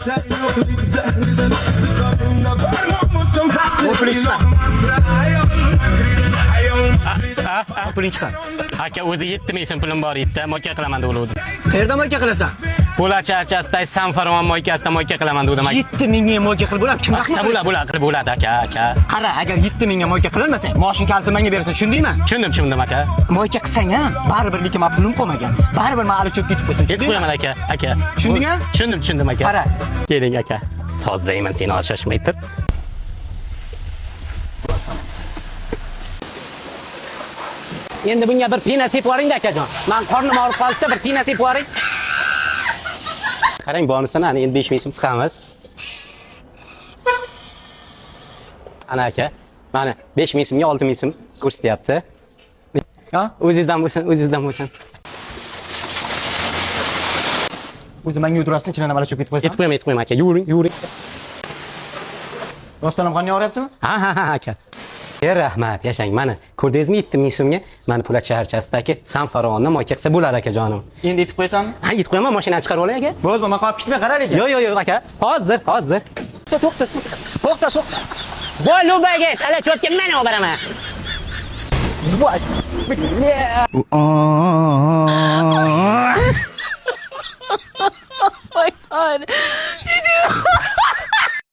Puling chiqar. Puling chiqar. Aka, o'zi 7000 so'm pulim bor edi, moyka qilaman deb o'yladim. Qayerda moyka qilasan? Po'lat shaharchasidagi San moykasida moyka qilaman degandim aka. 7000 ga moyka qilib bo'ladi. Kim Qilsa bo'ladi, bo'ladi, qilib bo'ladi aka, aka. Qara, agar 7000 ga moyka qilinmasa, moshin kaliti menga berasan, tushundingmi? Tushundim, tushundim aka. Moyka qilsang ham, baribir lekin men pulim qolmagan. Baribir men ali cho'p ketib qo'ysin, Yetib tushundingmi? qo'yaman aka, aka. Tushunding-a? Tushundim, tushundim aka. Qara. Keling aka. Sozdayman seni, hozir shoshmay tur. Endi bunga bir pina sepib yuboring-da akajon. Men qornim og'rib qoldi, bir pina sepib yuboring. Qarang, bonusini ana endi 5000 so'm chiqamiz. Ana aka, mana 5000 so'mga 6000 so'm ko'rsatyapti. Ha? O'zingizdan bo'lsin, o'zingizdan bo'lsin. O'zi menga o'tirasan, ichidan ali cho'p ketib qo'yasan. Yetib qo'yaman, yetib qo'yaman aka. Yuring, yuring. Rostdan ham qorning og'riyaptimi? Ha, ha, ha aka. E rahmat, yashang. Mana ko'rdingizmi 7000 so'mga mana Po'lat shaharchasidagi San Faronni moyka qilsa bo'ladi akajonim. Endi yetib qo'yasanmi? Ha, yetib qo'yaman, mashinani chiqarib olay aka. Bo'ldi, men qolib ketmay qara lekin. Yo'q, yo'q, yo'q aka. Hozir, hozir. To'xta, to'xta. To'xta, to'xta. Voy, Lubaga, ala cho'tga men olib boraman. Voy.